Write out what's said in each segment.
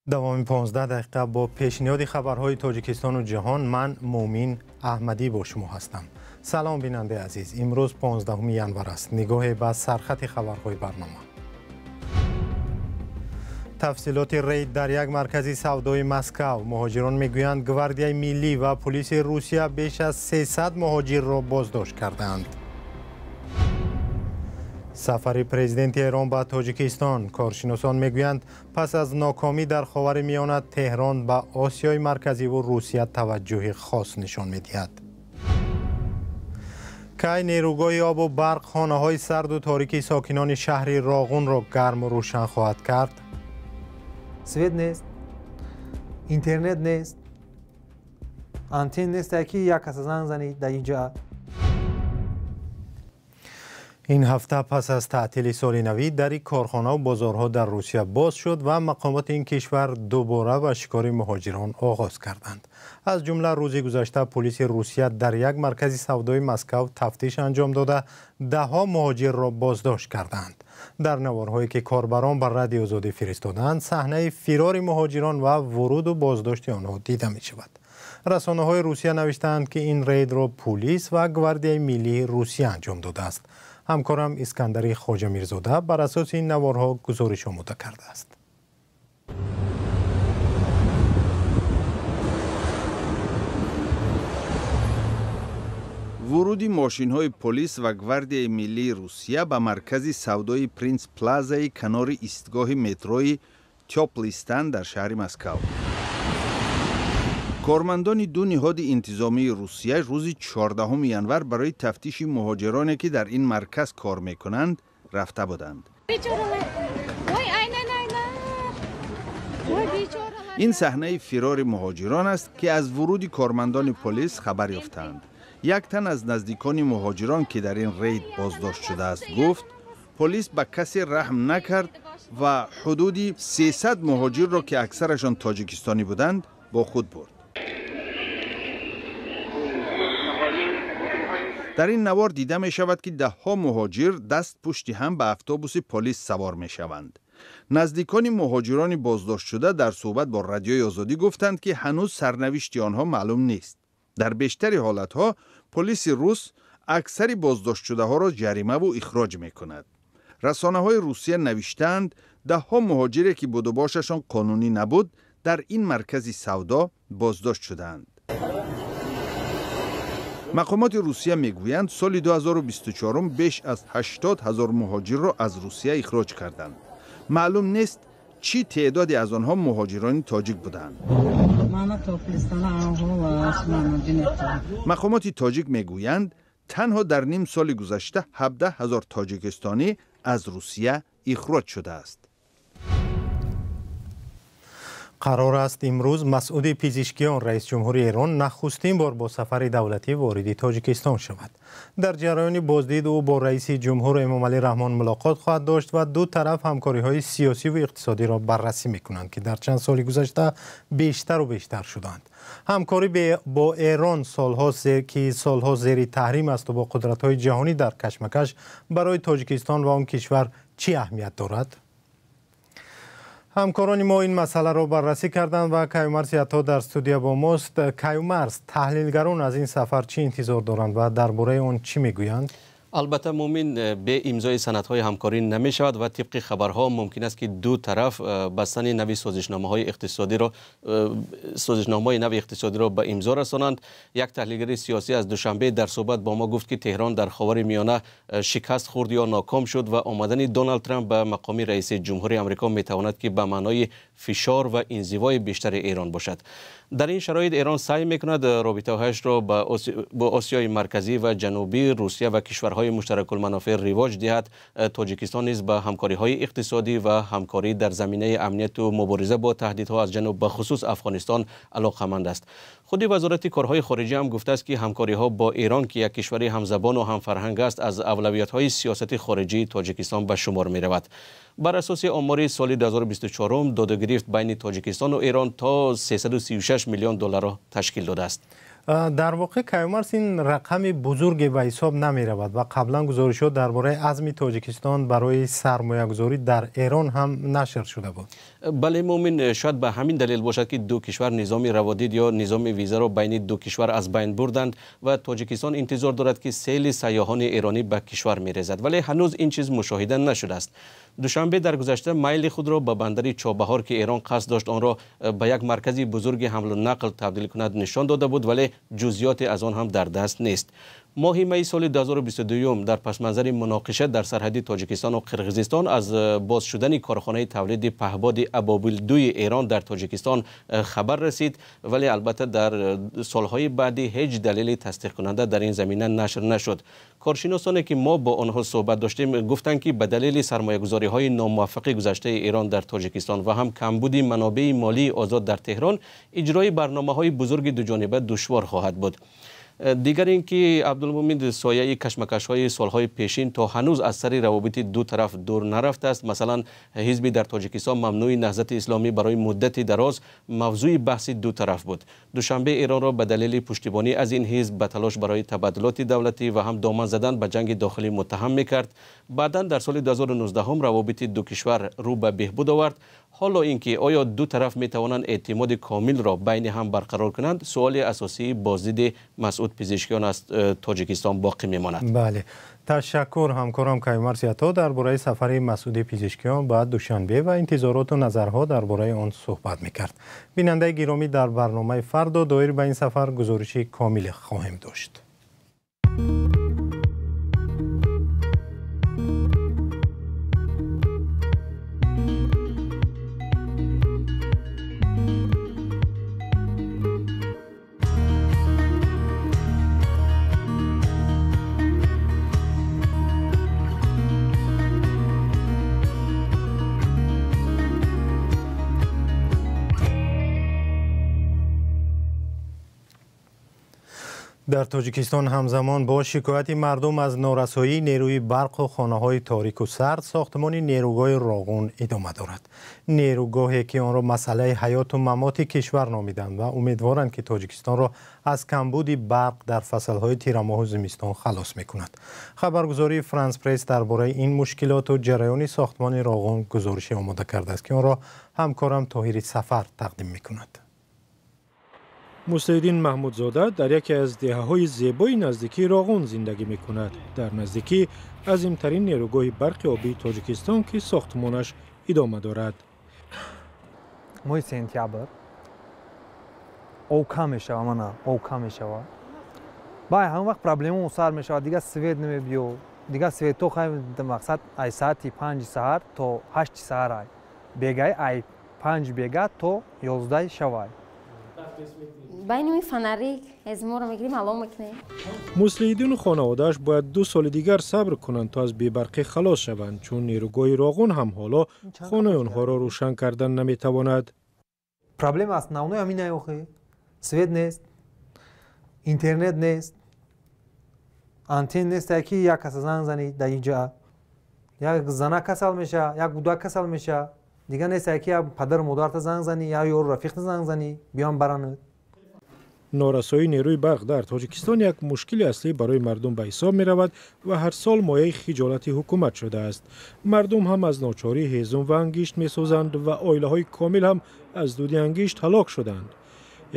Давоми 15 дақиқа бо пешниҳоди хабарҳои Тоҷикистону ҷаҳон ман Муъмин Аҳмадӣ бо шумо ҳастам. Салом, бинандаи азиз. Имрӯз 15 январ аст. Нигоҳе ба сархати хабарҳои барнома. Тафсилоти рейд дар як маркази савдои Москав. Муҳоҷирон мегӯянд, Гвардияи миллӣ ва полиси Русия беш аз 300 муҳоҷирро боздошт кардаанд. Сафари президенти Эрон ба Тоҷикистон. Коршиносон мегӯянд, пас аз нокомӣ дар Ховари Миёна Теҳрон ба Осиёи Марказиву Русия таваҷҷӯҳи хос нишон медиҳад. Кай нерӯгоҳи обу барқ хонаҳои сарду торики сокинони шаҳри Роғунро гарму рӯшан хоҳад кард? Свет нест, интернет нест, антен нест, ки як каса занг занӣ дар инҷа. Ин ҳафта пас аз таътили соли навӣ дари корхонаву бозорҳо дар Русия боз шуд ва мақомоти ин кишвар дубора ба шикори муҳоҷирон оғоз карданд. Аз ҷумла рӯзи гузашта полиси Русия дар як маркази савдои Москав тафтиш анҷом дода, даҳҳо муҳоҷирро боздошт карданд. Дар наворҳое ки корбарон ба Радиои Озодӣ фиристодаанд, саҳнаи фирори муҳоҷирон ва вуруду боздошти онҳо дида мешавад. Расонаҳои Русия навиштаанд, ки ин рейдро пулис ва Гвардияи миллии Русия анҷом додааст. Ҳамкорам Искандари Хоҷамирзода бар асоси ин наворҳо гузориш омода кардааст. Вуруди мошинҳои полис ва Гвардияи миллии Русия ба маркази савдои Принс Плазаи канори истгоҳи метрои Тёплый Стан дар шаҳри Москав. Кормандони ду ниҳоди интизомии Русия рӯзи 14 январ барои тафтиши муҳоҷироне, ки дар ин марказ кор мекунанд, рафта буданд. Ин саҳнаи фирори муҳоҷирон аст, ки аз вуруди кормандони полис хабар ёфтаанд. Як тан аз наздикони муҳоҷирон, ки дар ин рейд боздошт шудааст, гуфт, полис ба касе раҳм накард ва ҳудуди 300 муҳоҷирро, ки аксарашон тоҷикистонӣ буданд, бо худ бурд. Дар ин навор дида мешавад, ки даҳҳо муҳоҷир даст пушти ҳам ба автобуси полис савор мешаванд. Наздикони муҳоҷирони боздоштшуда дар суҳбат бо Радиои Озодӣ гуфтанд, ки ҳанӯз сарнавишти онҳо маълум нест. Дар бештари ҳолатҳо полиси рус аксари боздоштшудаҳоро ҷаримаву ихроҷ мекунад. Расонаҳои Русия навиштаанд, даҳҳо муҳоҷире, ки будубошашон қонунӣ набуд, дар ин маркази савдо боздошт шудаанд. Мақомоти Русия мегӯянд, соли 2024 беш аз 80 ҳазор муҳоҷирро аз Русия ихроҷ карданд. Маълум нест, чӣ теъдоде аз онҳо муҳоҷирони тоҷик буданд. Мақомоти тоҷик мегӯянд, танҳо дар ним соли гузашта 17 ҳазор тоҷикистонӣ аз Русия ихроҷ шудааст. Қарор аст имрӯз Масъуди Пизишкиён, раис ҷумҳури Эрон, нахустин бор бо сафари давлатӣ вориди Тоҷикистон шавад. Дар ҷараёни боздид ӯ бо раиси ҷумҳур Эмомалӣ Раҳмон мулоқот хоҳад дошт ва ду тараф ҳамкориҳои сиёсиву иқтисодиро баррасӣ мекунанд, ки дар чанд соли гузашта бештару бештар шуданд. Ҳамкорӣ бо Эрон, ки солҳо зери таҳрим асту бо қудратҳои ҷаҳонӣ дар кашмакаш, барои Тоҷикистон ва он кишвар чӣ аҳамият дорад? Ҳамкорони мо ин масъаларо баррасӣ карданд ва Каюмарс Ято дар студия бо мост. Каюмарс, таҳлилгарон аз ин сафар чӣ интизор доранд ва дар бораи он чӣ мегӯянд? Албатта, Мумин, бе имзои санадҳои ҳамкорӣ намешавад ва тибқи хабарҳо мумкин аст, ки ду тараф бастани нави созишномаҳои иқтисодиро, созишномаҳои нави иқтисодиро ба имзо расонанд. Як таҳлилгари сиёсӣ аз Душанбе дар суҳбат бо мо гуфт, ки Теҳрон дар Ховари Миёна шикаст хӯрд ё ноком шуд ва омадани Доналд Трамп ба мақоми раиси ҷумҳури Амрико метавонад, ки ба маънои фишор ва инзивои бештари Эрон бошад. Дар ин шароит Эрон саъй мекунад робитаҳояшро бо Осиёи Марказӣ ва Ҷанубӣ, Русия ва кишварҳои муштаракулманофеъ ривоҷ диҳад. Тоҷикистон низ ба ҳамкориҳои иқтисодӣ ва ҳамкорӣ дар заминаи амнияту мубориза бо таҳдидҳо аз ҷануб, ба хусус Афғонистон, алоқаманд аст. Худи Вазорати корҳои хориҷӣ ҳам гуфтааст, ки ҳамкориҳо бо Эрон, ки як кишвари ҳамзабону ҳамфарҳанг аст, аз авлавиятҳои сиёсати хориҷии Тоҷикистон ба шумор меравад. Бар асоси омори соли 2024 додугирифт байни Тоҷикистону Эрон то 336 миллион долларро ташкил додааст. Дар воқеъ, Каюмарс, ин рақами бузурге ба ҳисоб намеравад ва қаблан гузоришҳо дар бораи азми Тоҷикистон барои сармоягузорӣ дар Эрон ҳам нашр шуда буд. Бале, Муъмин, шояд ба ҳамин далел бошад, ки ду кишвар низоми раводид ё низоми визаро байни ду кишвар аз байн бурданд ва Тоҷикистон интизор дорад, ки сели сайёҳони эронӣ ба кишвар мерезад, вале ҳанӯз ин чиз мушоҳида нашудааст. Душанбе дар гузашта майли худро ба бандари Чобаҳор, ки Эрон қасд дошт онро ба як маркази бузурги ҳамлу нақл табдил кунад, нишон дода буд, вале ҷузъиёте аз он ҳам дар даст нест. Моҳи майи соли 2022 дар пасманзари муноқиша дар сарҳади Тоҷикистону Қирғизистон аз боз шудани корхонаи тавлиди паҳбоди Абобил-2 Эрон дар Тоҷикистон хабар расид, вале албатта дар солҳои баъдӣ ҳеҷ далели тасдиқкунанда дар ин замина нашр нашуд. Коршиносоне, ки мо бо онҳо суҳбат доштем, гуфтанд, ки ба далели сармоягузориҳои номуваффақи гузаштаи Эрон дар Тоҷикистон ва ҳам камбуди манобеи молии озод дар Теҳрон, иҷрои барномаҳои бузурги дуҷониба душвор хоҳад буд. Дигар ин ки, Абдулмумин, сояи кашмакашҳои солҳои пешин то ҳанӯз аз сари равобити ду тараф дур нарафтааст. Масалан, ҳизби дар Тоҷикистон мамнӯи Наҳзати Исломӣ барои муддати дароз мавзӯи баҳси ду тараф буд. Душанбе Эронро ба далели пуштибонӣ аз ин ҳизб, ба талош барои табаддулоти давлатӣ ва ҳам доман задан ба ҷанги дохилӣ муттаҳам мекард. Баъдан дар соли 2019 равобити ду кишвар рӯ ба беҳбуд овард. Ҳоло ин ки оё ду тараф метавонанд эътимоди комилро байни ҳам барқарор кунанд, суоли асосии боздиди Масъуд Пизишкиён аз Тоҷикистон боқӣ мемонад. Бале, ташаккур. Ҳамкорам Каюмарс Ято дар бораи сафари Масъуди Пизишкиён ба Душанбе ва интизороту назарҳо дар бораи он суҳбат мекард. Бинандаи гиромӣ, дар барномаи фардо доир ба ин сафар гузориши комиле хоҳем дошт. Дар Тоҷикистон ҳамзамон бо шикояти мардум аз норасоии нерӯи барқу хонаҳои торику сард, сохтмони нерӯгоҳи Роғун идома дорад. Нерӯгоҳе, ки онро масъалаи ҳаёту мамоти кишвар номиданд ва умедворанд, ки Тоҷикистонро аз камбуди барқ дар фаслҳои тирамоҳу зимистон халос мекунад. Хабаргузории Франс Пресс дар бораи ин мушкилоту ҷараёни сохтмони Роғун гузорише омода кардааст, ки онро ҳамкорам Тоҳири Сафар тақдим мекунад. Муслиҳиддин Маҳмудзода дар яке аз деҳаҳои зебои наздикии Роғун зиндагӣ мекунад, дар наздикии азимтарин нерӯгоҳи барқи обии Тоҷикистон, ки сохтмонаш идома дорад. Моҳи сентябр об кам мешава, мана об кам мешава. Баъд ҳамон вақт проблемао сар мешавад, дигар свет намебиё, дигар светҳо мақсад ай саати 5-и саҳар то 8-и саҳар, ай бегай ай 5 бега то 11-и шавай. Байни фонарик эзморо мегирим, ало мекунем. Муслиҳиддину хонаводааш бояд 2 соли дигар сабр кунанд, то аз бебарқӣ халос шаванд, чун нерӯгоҳи Роғун ҳам ҳоло хонаи онҳоро рӯшан кардан наметавонад. Проблема основной ҳамин охи: свет нест, интернет нест, антен нест, ки як каса занг занӣ. Дар инҷа як зана касал меша, як кӯдак касал меша, дигар нест, ки як падару модарта занг занӣ, як ёру рафиқта занг занӣ, биён баранад. Норасоии нерӯи барқ дар Тоҷикистон як мушкили аслӣ барои мардум ба ҳисоб меравад ва ҳар сол мояи хиҷолати ҳукумат шудааст. Мардум ҳам аз ночорӣ ҳезум ва ангишт месозанд ва оилаҳои комил ҳам аз дуди ангишт ҳалок шуданд.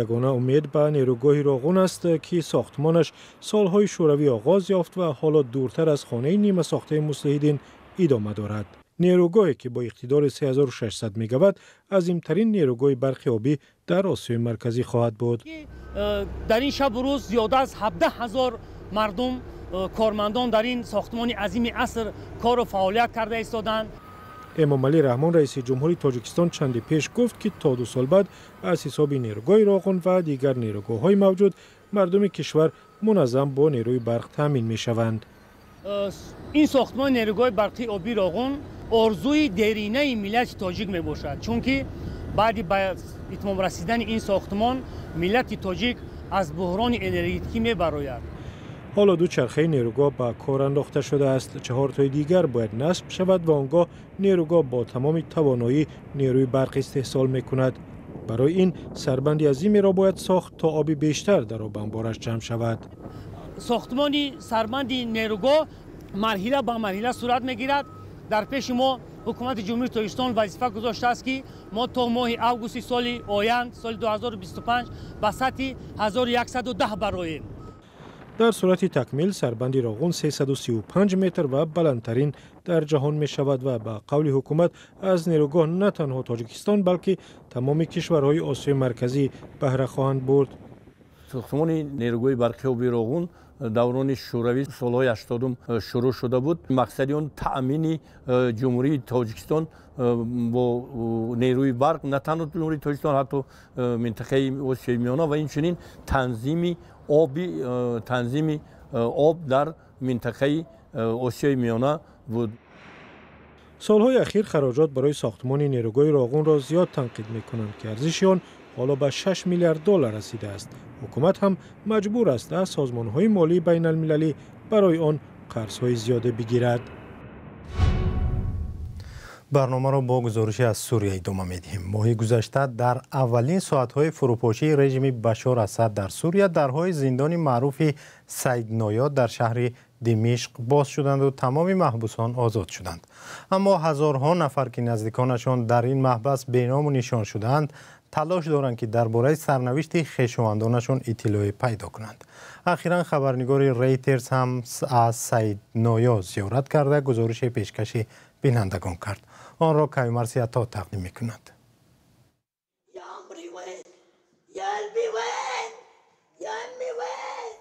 Ягона умед ба нерӯгоҳи Роғун аст, ки сохтмонаш солҳои шӯравӣ оғоз ёфт ва ҳоло дуртар аз хонаи нимасохтаи Муслиҳиддин идома дорад. Нерӯгоҳе, ки бо иқтидори 3600 мегаватт азимтарин нерӯгоҳи барқи обӣ дар Осиёи Марказӣ хоҳад буд. Дар ин шабу рӯз зиёда аз 17 ҳазор мардум, кормандон дар ин сохтмони азими аср кору фаъолият карда истоданд. Эмомалӣ Раҳмон, раиси ҷумҳури Тоҷикистон, чанде пеш гуфт, ки то 2 сол баъд аз ҳисоби нерӯгоҳи Роғун ва дигар нерӯгоҳҳои мавҷуд мардуми кишвар муназзам бо нерӯи барқ таъмин мешаванд. Ин сохтмони нерӯгоҳи барқии обии Роғун орзуи деринаи миллати тоҷик мебошад, чунки баъди ба итмом расидани ин сохтмон миллати тоҷик аз буҳрони энергетикӣ мебарояд. Ҳоло ду чархаи нерӯгоҳ ба кор андохта шудааст, чаҳортои дигар бояд насб шавад ва он гоҳ нерӯгоҳ бо тамоми тавоноӣ нерӯи барқ истеҳсол мекунад. Барои ин сарбанди азимеро бояд сохт, то оби бештар дар обанбораш ҷамъ шавад. Сохтмони сарбанди нерӯгоҳ марҳила ба марҳила сурат мегирад. Дар пеши мо ҳукумати Ҷумҳурии Тоҷикистон вазифа гузоштааст, ки мо то моҳи августи соли оянд, соли 2025, ба сатҳи 1110 бароем. Дар сурати такмил сарбанди Роғун 335 метр ва баландтарин дар ҷаҳон мешавад ва ба қавли ҳукумат аз нерӯгоҳ на танҳо Тоҷикистон, балки тамоми кишварҳои Осиёи Марказӣ баҳра хоҳанд бурд. Сохтмони нерӯгоҳи барқи оби Роғун даврони Шӯравӣ солҳои 80 шурӯъ шуда буд. Мақсади он таъмини Ҷумҳурии Тоҷикистон бо нерӯи барқ, на танҳо Ҷумҳурии Тоҷикистон, ҳатто минтақаи Осиёи Миёна ва инчунин танзими об дар минтақаи Осиёи Миёна буд. Солҳои ахир хароҷот барои сохтмони нерӯгоҳи Роғунро зиёд танқид мекунанд, ки арзиши он ҳоло ба 6 миллиард доллар расидааст. Ҳукумат ҳам маҷбур аст аз созмонҳои молии байналмилалӣ барои он қарзҳои зиёде бигирад. Барномаро бо гузориши аз Сурия идома медиҳем. Моҳи гузашта дар аввалин соатҳои фурӯпошии режими Башор Асад дар Сурия дарҳои зиндони маъруфи Сайдноё дар шаҳри Димишқ боз шуданду тамоми маҳбусон озод шуданд. Аммо ҳазорҳо нафар, ки наздиконашон дар ин маҳбас беному нишон шудаанд, талош доранд, ки дар бораи сарнавишти хешовандонашон иттилоъе пайдо кунанд. Ахиран хабарнигори Рейтерс ҳам аз Сайдноё зиёрат карда, гузориши пешкаши бинандагон кард. Онро Каюмарси Ато тақдим мекунад.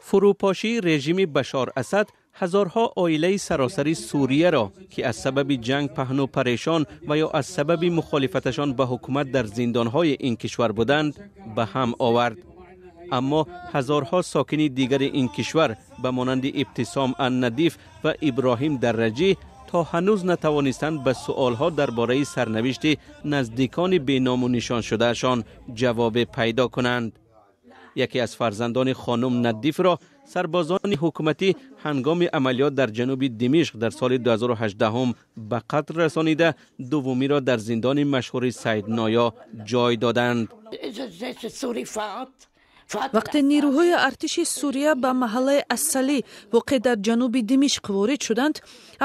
Фурӯпошии режими Башор Асад ҳазорҳо оилаи саросари Сурияро, ки аз сабаби ҷанг паҳну парешон ва ё аз сабаби мухолифаташон ба ҳукумат дар зиндонҳои ин кишвар буданд, ба ҳам овард. Аммо ҳазорҳо сокини дигари ин кишвар ба монанди Ибтисом Ан-Надиф ва Иброҳим Дарраҷӣ то ҳанӯз натавонистанд ба суолҳо дар бораи сарнавишти наздикони беному нишон шудаашон ҷавобе пайдо кунанд. Яке аз фарзандони хонум Надифро сарбозони ҳукуматӣ ҳангоми амалиёт дар ҷануби Димишқ дар соли 2018 ба қатл расонида, дуввумиро дар зиндони машҳури Сайдноё ҷой доданд. Вақте нерӯҳои артиши Сурия ба маҳаллаи Ассалӣ воқеъ дар ҷануби Димишқ ворид шуданд,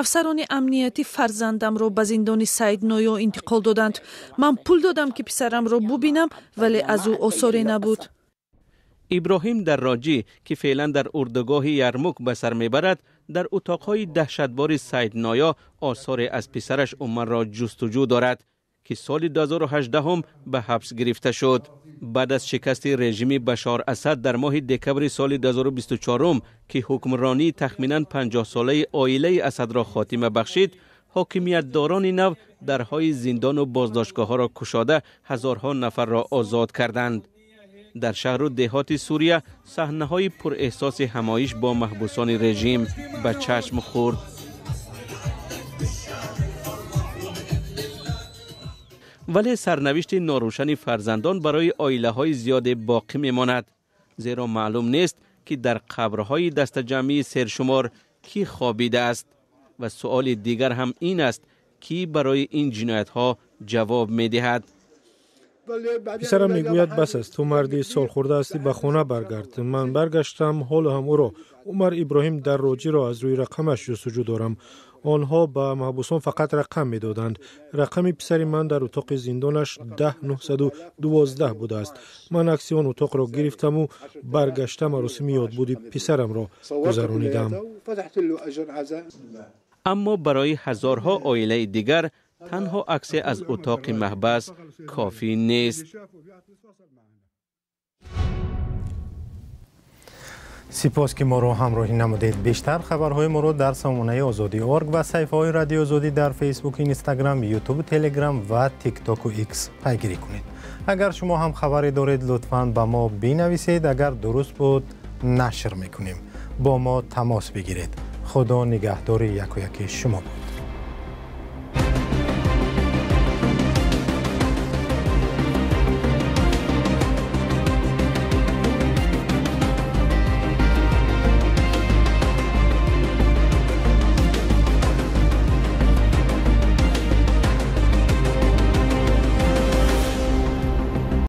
афсарони амниятӣ фарзандамро ба зиндони Сайдноё интиқол доданд. Ман пул додам, ки писарамро бубинам, вале аз ӯ осоре набуд. Иброҳим Дарроҷӣ, ки феълан дар урдугоҳи Ярмук ба сар мебарад, дар утоқҳои даҳшатбори Сайдноё осоре аз писараш Умарро ҷустуҷӯ дорад, ки соли 2018 ба ҳабс гирифта шуд. Баъд аз шикасти режими Башор Асад дар моҳи декабри соли 2024, ки ҳукмронии тахминан 50-солаи оилаи Асадро хотима бахшид, ҳокимиятдорони нав дарҳои зиндону боздоштгоҳҳоро кушода ҳазорҳо нафарро озод карданд. Дар шаҳру деҳоти Сурия саҳнаҳои пурэҳсоси ҳамоиш бо маҳбусони режим ба чашм хӯрд. Вале сарнавишти норӯшани фарзандон барои оилаҳои зиёде боқӣ мемонад, зеро маълум нест, ки дар қабрҳои дастаҷамъии сершумор кӣ хобидааст. Ва суоли дигар ҳам ин аст, кӣ барои ин ҷиноятҳо ҷавоб медиҳад. Писарам мегӯяд: бас аст, ту марди солхӯрда ҳастӣ, ба хона баргард. Ман баргаштам, ҳоло ҳам ӯро, Умар Иброҳим Дарроҷиро, аз рӯи рақамаш ҷустуҷӯ дорам. Онҳо ба маҳбусон фақат рақам медоданд. Рақами писари ман дар утоқи зиндонаш 10912 будааст. Ман акси он утоқро гирифтаму баргашта маросими ёдбуди писарамро гузаронидам. Аммо барои ҳазорҳо оилаи дигар танҳо аксе аз утоқи маҳбас кофӣ нест. Сипос, ки моро ҳамроҳӣ намудед. Бештар хабарҳои моро дар сомонаи Озодӣ орг ва саҳифаҳои Радиои Озодӣ дар Фейсбук, Инстаграм, Ютуб, Телеграм ва Тиктоку Икс пайгирӣ кунед. Агар шумо ҳам хабаре доред, лутфан ба мо бинависед. Агар дуруст буд, нашр мекунем. Бо мо тамос бигиред. Худо нигаҳдори яку яки шумо буд.